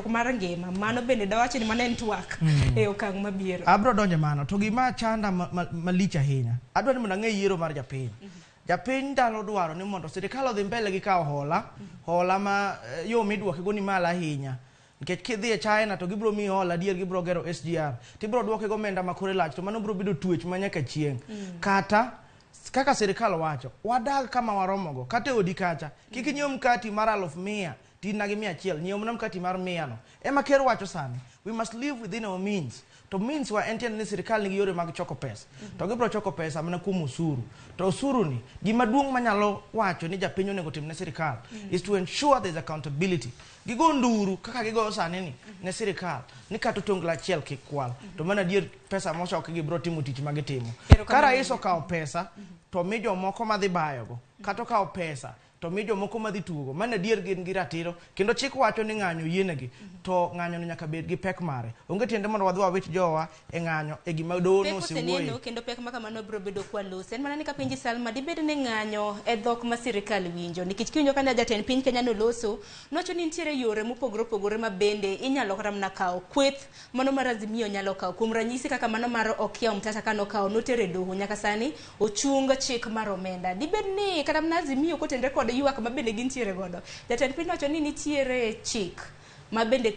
mar ngima, mano bende dawacho ni mano en twak e okang' mabiro. Abro donjo e mano to gima chanda malich ahinya, adwa ni mondo ang'e yiero mar japiny. Japiny ndalo dwaro ni mondo sirikal odhi mbele gi kawo hola, hola ma yo midwoke go ni malo ahinya, nikech kidhi e China to gibiro miyi hola adier, gibiro gero SGR, tibiro dwoke gomenda ma kore lach, to mano biro bedo twech ma nyaka chieng'. Kata kaka sirikal wacho, wadag kama waromogo, kata e odi kacha kik inyiew mkati mar 100,000 tinna gi 100, nyiew mana mkati mar 100 no. Ema ker wacho sani, we must live within our means. To means wa en tiende ni sirikal nigi yore mag choko pesa, to gibiro choko pesa mana kuom osuru. To osuru ni, gima duong' manyalo wacho ni japiny onego tim ne sirikal is to ensure there is accountability. Gigo nduru kaka gigoyo sani ni ne sirikal ni kata otonglo achiel kik kwal, to mana adier pesa mochoki gi biro timo tich ma gitimo. Erokamano. Ka rais okawo pesa to mi jomoko madhi bayogo, kata okawo pesa to mi jomoko madhi tugo, mano adier gin gi ratiro, kendo chik wacho ni ng'anyo yienegi, to ng'anyo no nyaka bed gi pek mare. Onge tiende mondo wadhi wawit jowa e ng'anyo e gima doho Pek nosewuoye. Oseneno kendo pek ma kamano biro bedo kwaloso. En mana ni kapenji Salma, dibed ni ng'anyo e dhok ma sirikal winjo? Nikech kiwinjo kane jatend piny Kenya noloso, nowacho ni nitiere yore mopogore opogore ma bende inyalo kata mana kawo. Kweth mano mar Azimio nyalo kawo. Kuom ranyisi kaka mano mar Okiya Omtata kanokawo notere doho, nyaka sani ochung chik mar omenda. Dibed ni kata mana Azimio kotenre kod ywak ma bende gintiere godo, jatend piny nowacho ni nitiere chik ma bende